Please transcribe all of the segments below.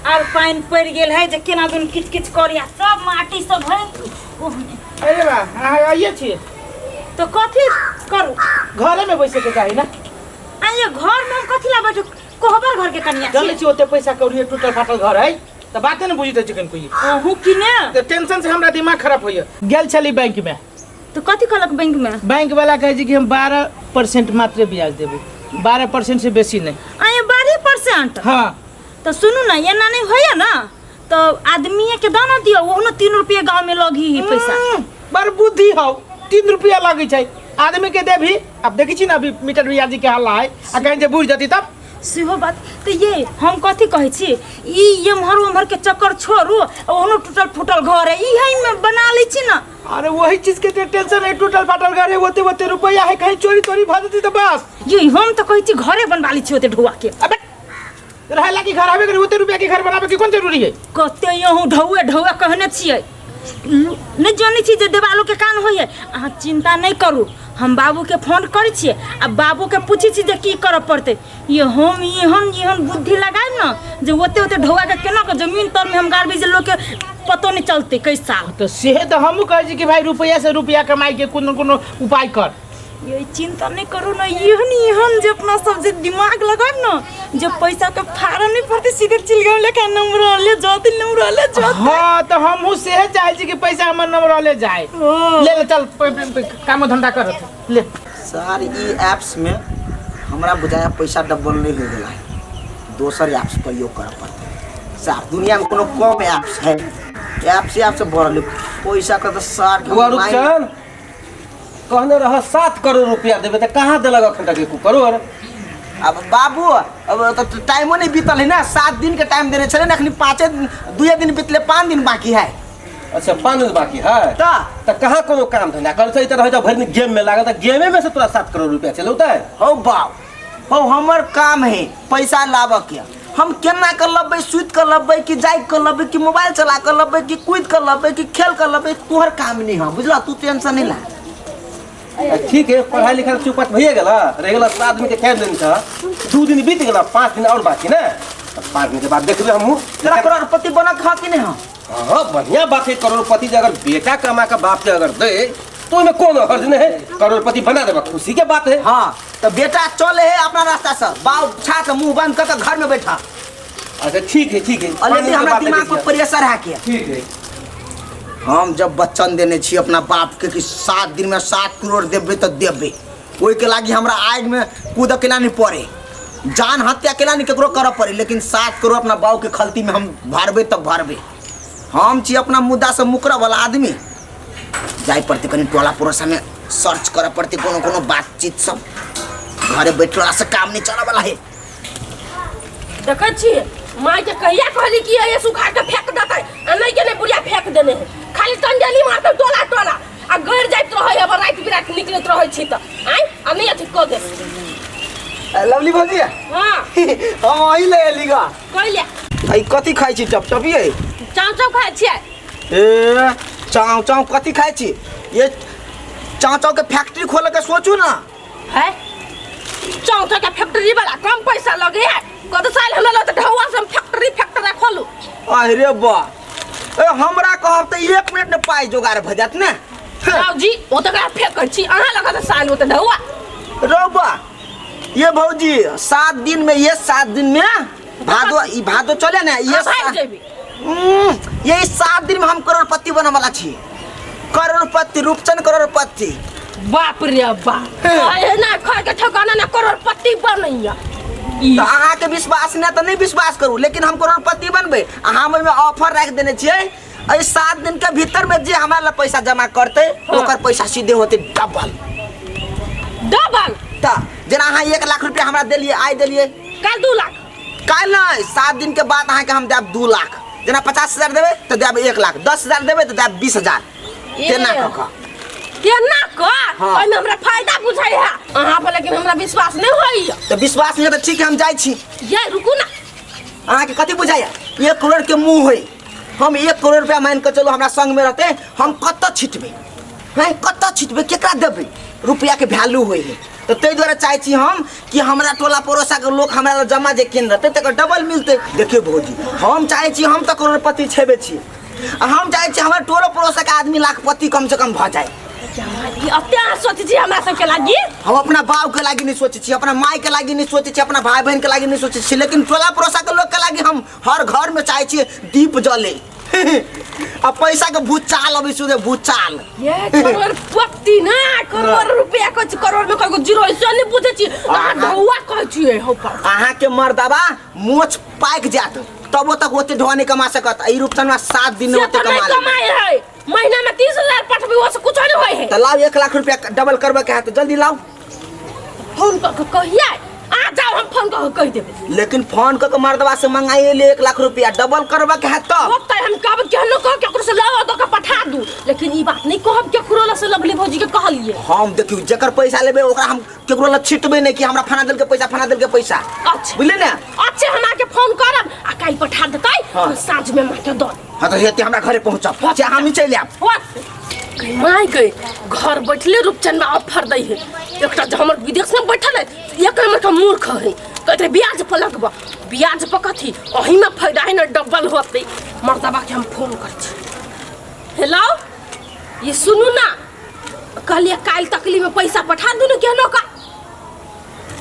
आर पानि पड़ि गेल है जे केना दुन किच किच करिया सब माटी सब है ओहने। अरे बा अहाँ आइए छियै तो कथी करू घरे में बैसे के चाही ना आइए घर में हम कथी ला बैठू कोहबर घर के कनिया जानै छी ओते पैसा कौड़ी टूटल फाटल घर है तऽ बाते ने बुझैत अछि कनिको ई अहूँ कि ने तऽ टेंशन से हमरा दिमाग खराब होइए गेल छली बैंक में तो कथी कहलक बैंक में बैंक वाला कहै छै कि हम 12% मात्र ब्याज देबै 12% से बेसी नहि। आइए 12%? हाँ। तो सुनू ना, एना नहीं होइए ना तो आदमी के दाना दियो, ओहनो 3 रुपये गांव में लगी ही पैसा। बड़ बुद्धि हौ, 3 रुपया लगे छै आदमी के देबही। अब देखै छी ना अभी मीटर ब्याजी के हल्ला है, आ कहीं जे बुझ जती तब सेहो बात। तो ये हम कथी कहै छी, ई एम्हर ओम्हर के चक्कर छोड़ू, ओहनो टूटल फूटल घर है, ई है में बना लै छी ना। अरे वही चीज के टेंशन है, टूटल फाटल घर है, ओते ओते रुपया है, कहीं चोरी तोरी भऽ जेतै तऽ बस। ये हम तो कहै छी घरे बनवा लै छी ओते ढुआ के। अबे रहे लागी घर आबे करे, ओते रुपया के घर बनाबे के कोन जरूरी है? कते यहूँ ढौए ढौए कहने छियै, नहि जानै छी जे देवालो के कान होइए। अहाँ चिंता नहि करू, हम बाबूके फोन करै छियै आ बाबूके पूछै छी जे की करऽ पड़तै। ये हम एहन एहन बुद्धि लगायब ने जे ओते ओते ढौआके केना कऽ जमीन तरमे हम गाड़बै जे लोकके पतो नहि चलतै कै साल। तऽ से तऽ हमहूँ कहै छी कि भाई रुपैआ से रुपैआ कमाइके कोनो कोनो उपाय कर। ये चिंता नहीं करू ना, एहन एहन जे अपना सब जे दिमाग लगाब ना जे पैसा के फारम नहीं पड़ते, सीधे चिलगांव लेखा नंबर ले जाते, नंबर ले जाते। हाँ तो हमहूँ सेहे चाहे छी कि पैसा हमर नंबर ले जाए। ओ। ले ले चल, काम धंधा कर ले। सर ई ऐप्स में हमरा बुझाया पैसा डबल नहीं हो गेला है, दोसर ऐप्स प्रयोग करऽ पड़तै। साहब दुनिया में कोनो कम ऐप्स है, ऐप्स ऐप्स भरल है पैसा के तो सर के बुआ रुपचन कहने रह 7 करोड़ रुपया देबे तऽ कहाँ देलक अखन तक 1 करोड़? अब बाबू अब तो टाइमो नहीं बीतल है ना, 7 दिन के टाइम देने छले ना, अखनी पाँचे दुए दिन बीतले, 5 दिन बाकी है। अच्छा 5 दिन बाकी है त त कहाँ कोनो काम धंधा कर छै त रह भरि दिन गेम में लागल, त गेमे में से तोरा 7 करोड़ रुपया चलौ त। हौ बाप हौ, हमर काम है पैसा लाबऽ के, हम केना के लबे, सुति के लबे कि जागि के लबे कि मोबाइल चला के लबे कि कूद के लबे कि खेल के लबे, तोहर काम नहीं है बुझला, तू टेंशन नहीं ला। ठीक है, पढ़ाई लिखाई चुपत भइए गेला, रह गेला 7 आदमी के खेल दिन था, 2 दिन बीत गेला, 5 दिन और बाकी ना, 5 दिन के बाद देखबे हमहू। तोरा करोड़पति बनक है कि नहीं है? हाँ बढ़िया बात है, करोड़पति जे अगर बेटा कमा के बाप के अगर दे तो ओहिमे कोनो हर्ज नहीं है, करोड़पति बना देबा खुशी के बात है। हाँ तो बेटा चले है अपना रास्ता से, बाप छा के मुंह बंद करके घर में बैठा। अच्छा ठीक है ठीक है, ऑलरेडी हमरा दिमाग पर प्रेशर है के। ठीक है। हम जब बच्चन देने छी अपना बाप के कि 7 दिन में 7 करोड़ देबे तो देबे, ओहि के लागी हमरा आग में कूद के नहीं पड़े, जान हत्या केला नहीं केकरो करऽ पड़े, लेकिन 7 करोड़ अपना बाप के खलती में हम भरबे तब भरबे। हम छी अपना मुद्दा से मुकरऽ वाला आदमी, जाय पड़ते कनी टोला पड़ोसा में सर्च करऽ पड़ते कोनो कोनो बातचीत सब, घरे बैठला से काम नहीं चलऽ वाला है। देखै छी माय के कहिया कहली कि ये सुखा के फेंक देतै, आ नहीं के नहीं बुढ़िया फेंक देने है, खाली तंजली मारते टोला टोला आ गड़ जाइत रहै, अब राति बिराति निकलैत रहै छी त आइ आ नहीं अथी कऽ दे। लवली भौजी। हाँ। हम अही ले एली गा। कहिया? आई कथी खाइ छी टप टप ये? चाव चाव खाइ छियै। ए चाव चाव कथी खाइ छी? ये चाव चाव के फैक्ट्री खोले के सोचू ना। है चाव चाव के फैक्ट्री वाला कम पैसा लगे है, कत साल हमरा लग त ढौआ से हम फैक्ट्री फैक्ट्री खोलू। अरे बा ए हमरा कहब त 1 मिनट में पाई जोगाड़ भ जात ने। बाबूजी ओ त करा फेंक छी अहाँ लग त साल ओ त ढौआ। रौबा ये भौजी 7 दिन में, ये 7 दिन में भादो, ई भादो चले ना, ये हाँ, भागि जेबी। ये 7 दिन में हम करोड़पति बने वाला छी, करोड़पति रूपचंद करोड़पति। बाप रे बाप, अरे ना खाए के ठिकाना ना करोड़पति बनैया। तो अहाँ के विश्वास नहीं तो नहीं विश्वास करू, लेकिन हम करोड़पति बनबे। अहाँ हम ओहिमे ऑफर राखि देने छियै, एहि 7 दिन के भीतर में जे हमरा ला पैसा जमा करते ओकर पैसा सीधे होते डबल। डबल? त जेना अहाँ 1 लाख रुपया हमरा देलियै, आइ देलियै, काल्हि 2 लाख। काल्हि नहि, 7 दिन के बाद अहाँके हम देब 2 लाख। जेना 50,000 देबै तऽ देब 1 लाख, 10,000 देबै तऽ देब 20,000। ए। तेना कऽ कऽ। केना कऽ? हाँ। ओहिमे हमरा फायदा बुझाइ है अहाँ पर, लेकिन हमरा विश्वास नहि होइए। तऽ विश्वास नहि तऽ ठीक है, हम जाइ छी। ये रुकू ना। अहाँके कथी बुझाइए? 1 करोड़ के मुँह होइ, हम 1 करोड़ रुपया मान के चलू हमरा संग में रहते, हम कतऽ छिटबै? हैं, कतऽ छिटबै, केकरा देबै? रुपया के वैल्यू होइ है। तऽ ताहि दुआरे चाहै छी हम कि हमरा टोला पड़ोसाके लोक हमरा लग जमा जे केने रहतै तकर डबल मिलतै। देखियौ भौजी, हम चाहै छी, हम तऽ करोड़पति छेबे छी, आ हम चाहै छी हमर टोलो पड़ोसके आदमी लाखपति कम से कम भऽ जाय। अते अहाँ सोचै छी हमरा सबके लागी? हम अपना बाप के लागी नहीं सोचै छी, अपना माय के लागी नहीं सोचै छी, अपना भाई बहन के लागी नहीं सोचै छी, लेकिन टोला पड़ोसा के लोग के लागी हम हर घर में चाहै छी दीप जले आ पैसा के भूचाल अबै छै, भूचाल। ये करोड़पति ना, करोड़ रुपया कहै छी, करोड़ में कएगो जीरो है से नहि बुझै छी, अहाँ ढौआ कहै छियै हौ पर। अहाँ के मर्दबा मोछ पाकि जायत तबो तक ओते ढौआ नहीं कमा सकत। ई रूपचनवा 7 दिन में से ओते तऽ नहि कमा लेबै। कमाइ है, महीना में 30,000 पठबै, ओसे कुछो नहि होइ है। तऽ लाउ 1 लाख रुपया डबल करबै के है तऽ जल्दी लाउ। फोन कऽ के कहिया आ जाओ, हम फोन कऽ के कहि देबै। लेकिन फोन कऽ के मर्दबा से मंगाइए ले 1 लाख रुपया डबल करबै के है तब। होतै, हम कहब केहनो कह केकरो से लऽ दऽ के पठा दू, लेकिन ई बात नहि कहब केकरो लग से लवली भौजी के कहलियै। हम देखियौ जकर पैसा लेबै ओकरा हम केकरो लग छिटबै नहि कि हमरा फना देलकै पैसा, फना देलकै पैसा। अच्छा। बुझलियै ने? अच्छा, हम अहाँके फोन करब आ काल्हि पठा देतै। हाँ। तऽ साँझ में माँ के दऽ देब। हाँ, तऽ हेतै हमरा घरे पहुँचब, चाहे हमही चलि आयब। माय गई घर बैठले रूपचंद ऑफर दै है, एकटा जे हमर विदेश में बैठल है, एक नंबर का मूर्ख है, कहते रहे, ब्याज पर लगब, ब्याज पर कथी, ओही में फायदा है ना, डबल होते। मर्दबा के हम फोन कर छी। हेलो, ये सुनू ना, कहलिए काल्हि तकली में पैसा पठा दू ने केहनो का।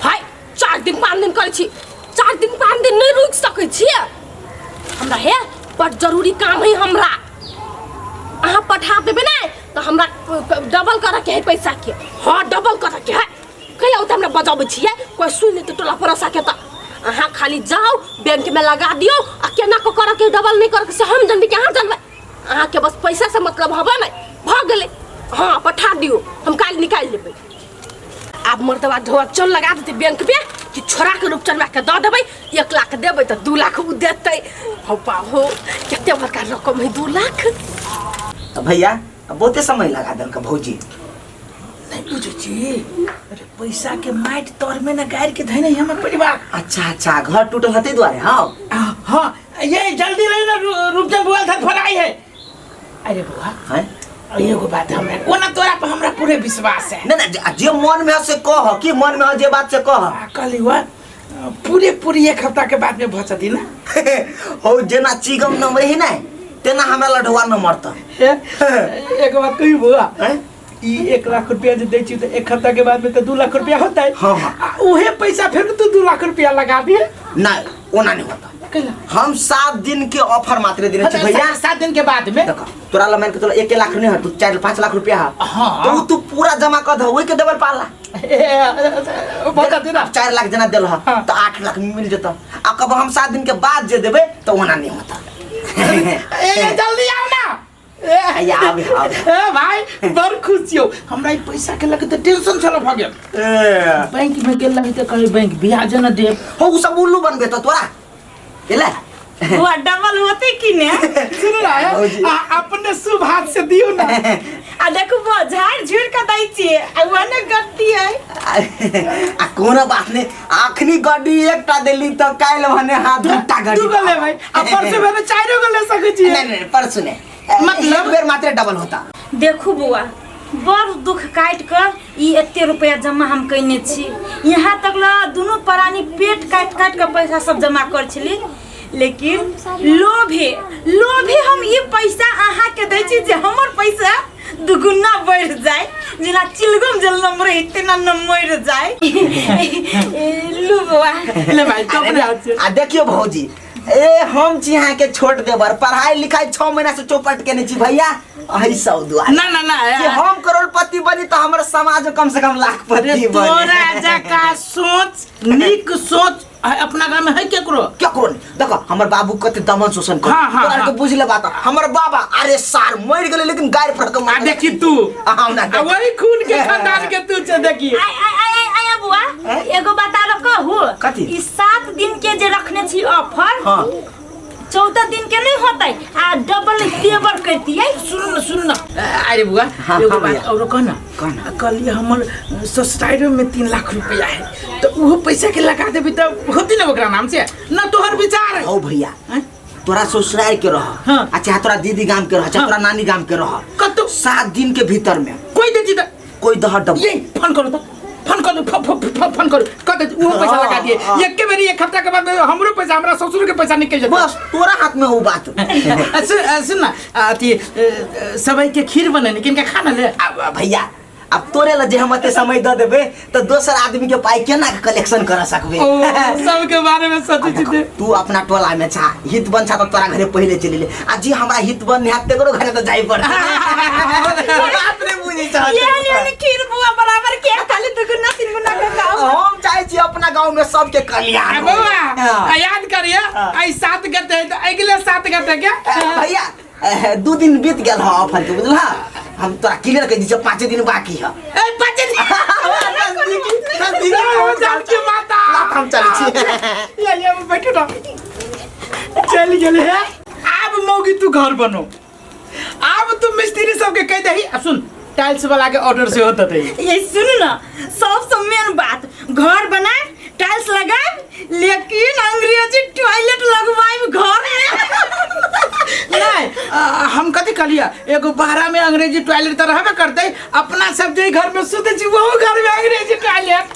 हाय, 4 दिन 5 दिन करै छी, 4 दिन 5 दिन नहीं रुकि सकै छियै हमरा, हे बड़ जरूरी काम है हमरा, अहाँ पठा देबै ने तऽ हमरा डबल करऽके है पैसा के। हाँ डबल करऽके है, कहिया ओतऽ हमरा बजाबै छियै, कोइ सुनि लेतै टोला पड़ोसा के, तऽ अहाँ खाली जाउ बैंक में लगा दियौ, आ केना कऽ करऽके डबल नहि करऽके से हम जानबै कि अहाँ जानबै, अहाँके बस पैसा से मतलब हबे नहि, भऽ गेलै। हाँ पठा दियौ, हम काल्हि निकालि लेबै। आब मर्दबा ढोआ चल लगा देतै बैंक में कि छोड़ा के रूपचनवा के दऽ देबै, 1 लाख देबै तऽ 2 लाख उ देतै। हो बाबू, कते बड़का रकम है 2 लाख। तऽ भैया बहुते समय लगा देलक भौजी। नहीं बुझै छी, अरे पैसा के माटि तर में न गाड़ि के धैने हमर परिवार। अच्छा अच्छा, घर टूटल हते दुआरे। हाँ हाँ, ये जल्दी ले ना, रूपचंद बुआ धर फराई है। अरे बुआ, हैं? एगो बात हमरा कोना तोरा पर हमरा पूरे विश्वास है। नहीं, नहीं, जे मन में है से कह, कि मन में है जे बात से कह। आ, कहली हुआ पूरे पूरी 1 हफ्ता के बाद में बचती ना। हो जेना चिगम न रही ना तेना हमरा लढुआ न मरता। हे, एक बात कही बुआ, हैं? ई 1 लाख रुपया जे दै छी तऽ 1 हफ्ता के बाद में तऽ 2 लाख रुपया होतै। हाँ, हाँ। आ उहे पैसा फेर तू 2 लाख रुपया लगा दिए। नहीं, ओना नहीं होता। कैला? हम 7 दिन के ऑफर मात्र देने छी भैया। 7 दिन के बाद में? देखो, तोरा ला मान के तोरा 1 लाख नहीं है, तू 4-5 लाख रुपया है। हाँ। तो तू पूरा जमा कर दे, वही के डबल पाला। ए, बता दे ना। 4 लाख जना देल है, हाँ। तो 8 लाख मिल जेता। आ कब हम 7 दिन के बाद जे देबे तो ओना नहीं होता। ए, जल्दी आओ ना। ए, आया, आबे, आबे। ए, भाई, बड़ खुश छियौ। हमरा ई पैसा के लगे तऽ टेंशन छल भऽ गेल। ए। बैंक में गेल रही तऽ कहै बैंक ब्याज न देब। हो, उ सब उल्लू बनबे तऽ तोरा। केला? बुआ डबल होते कि ने? सुन रहा है? भौजी। आ, अपने शुभ हाथ से दियो ना। आ देखू बुआ, झाड़ झुड़ के दै छियै, आ वह ने गद्दी है। आ कोनो बात नहीं, आखनी गड्डी एकटा देली तऽ काल्हि भने हाथ दूटा गड्डी। दू गो लेबै, आ परसू भने चारिो गो ले सकै छियै। नहीं, नहीं, परसू नहीं। मतलब? एक बेर मात्र डबल होता। देखू बुआ, बड़ दुख काटि कऽ ई एते रुपया जमा हम कयने छी। यहाँ तक ल दुनू प्राणी पेट काटि काटि कऽ पैसा सब जमा कर छली, लेकिन लोभे लोभे हम ई पैसा अहाँके दै छी जे हमर पैसा दुगुना बढ़ि जाय, जेना चिलगम जल नम्बर है तेना नम्बर जाय। लू बुआ। ले भाई, तो अपने हाथ से। आ देखियो भौजी, ए हम छी अहाँ के छोट देवर, पढ़ाई लिखाई 6 महीना से चौपट केने छी भैया, अही सब दुआरे। ना, ना, ना, कि हम करोड़पति बनी तो हमर समाज में कम से कम लाखपति अरे बने। तोरा जका सोच, नीक सोच अपना गांव में है केकरो? केकरो नहीं। देखो हमर बाबू कते दमन शोषण कर। हाँ, हाँ, तोरा हाँ। के बुझ ले बात, हमर बाबा अरे सार मर गेले लेकिन गायर पर के आ मार देखी तू। आ, हम ना आ वही खून के खानदान के तू छे देखी। आय, आय, आय, आय, आय, बुआ, हैं? एगो बात आरो कहू। कथी? ई 7 दिन के जे रखने छी ऑफर, हाँ। 14 दिन के नहीं होतै, आ डबल तेवर करतियै। सुन ना, सुन ना। अरे बुआ, हाँ, एगो हाँ, बात भैया। और कह ना। कह ना। कहलियै हमर ससुरारियो में 3 लाख रुपया है, तो उहो पैसा के लगा देबी तऽ होती ना ओकरा नाम से ना, तोहर विचार है। हौ भैया, हैं? तोरा ससुरार के रह, हाँ। आ चाहे तोरा दीदी गाम के रह, चाहे हाँ। तोरा नानी गाम के रह, कतौ 7 दिन के भीतर में कोई देती त कोई दह डब। ये फोन करो तो, फोन करो। चलू फोन करू कह दे वो पैसा लगा दिए एके बेरी एक हफ्ता के बाद हमरो पैसा हमरा ससुर के पैसा निकल जेतै। बस तोरा हाथ में हो बात। सुन ना, अथी सवई के खीर बनेने किनका खाना ले। अब भैया अब तोरे ला जे हम एते समय दऽ देबै तऽ दोसर आदमी के पाइ केना के कलेक्शन कर सकबै? ओ सबके बारे में सोचै छी ते। तू अपना टोला में छा, हित बन छा तऽ तोरा घरे पहिले चलि ले, आ जे हमरा हित बन नहीं हैत तेकरो घरे तऽ जाय पड़त। बात नहीं बुझै छह। ये ये खीर बुआ बराबर के खाली दुगुना तीन गुना के खाओ। हम चाहै छी अपना गांव में सबके कल्याण आ हो। बौआ हाँ। आ याद करिए आई 7 गते है तो अगले 7 गते के। भैया 2 दिन बीत गेल ह ऑफर के, बुझला? हम तोरा क्लियर कहि दै छियौ, 5 दिन बाकी ह। ए 5 दिन। नजदीकी, नजदीकी। ओ जानकी माता। लात हम चलै छी। ये ये बैठो ना, चल गेल है। आब मौगी तू घर बनो, आब तू मिस्त्री सबके कहि दही। आ सुन, टाइल्स वाला के ऑर्डर से होता दही। ये सुन ना, सबसे मेन बात घर बनाए टाइल्स लगाए लेकिन अंग्रेजी टॉयलेट लगवाए घर में। नहीं, हम कथी कहलिए, एगो बाहरा में अंग्रेजी टॉयलेट तो रहबे करते, अपना सब जे घर में सुते छी वहो घर में अंग्रेजी टॉयलेट।